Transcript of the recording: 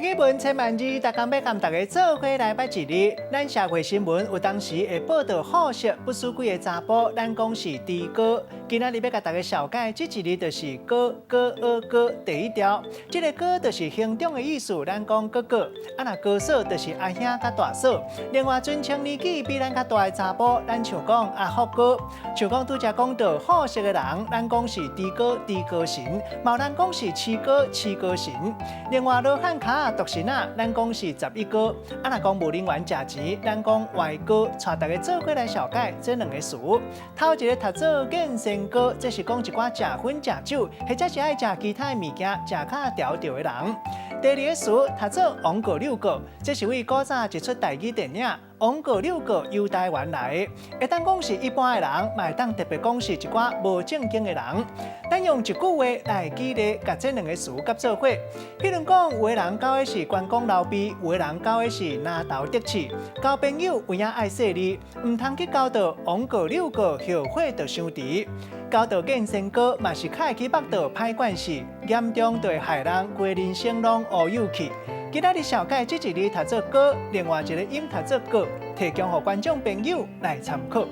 語文千萬字，逐工欲共大家做伙來捌一字。咱社會新聞有當時會報導好色不守規的查埔，咱講是豬哥。今仔日欲共大家紹介，這一字就是哥哥阿哥第一條。這个哥就是兄長的意思，咱講哥哥。啊，若哥嫂就是阿兄佮大嫂。另外，尊稱年紀比咱較大的查埔，咱像講阿福哥。像講拄才講到好色的人，咱講是豬哥豬哥神，嘛有人講是痴哥痴哥神。另外，羅漢跤獨身仔，咱講是十一哥。啊，若公務人員食錢，咱講歪哥。帶大家做伙來紹介這兩个詞。頭一个讀做見仙哥，這是講一寡食薰食酒，或者是愛食其他的物件，食較調調的人。第二个詞讀做王過六過，這是為古早一齣台語電影《王過六過遊台灣》來的。會當講是一般的人，嘛會當特別講是一寡無正經的人。咱用一句話來舉例，共這兩个詞佮做伙。譬如講，有的人𠢕的是關公流鼻，有的人𠢕的是拿頭得刺。交朋友有影愛細膩，毋通去交到王過六過，後悔就傷遲。交到見仙哥，嘛是較會去腹到歹關係，嚴重就會害人規人生攏烏有去。今仔日紹介這一字讀做哥，另外一个音讀做過，提供予觀眾朋友來參考。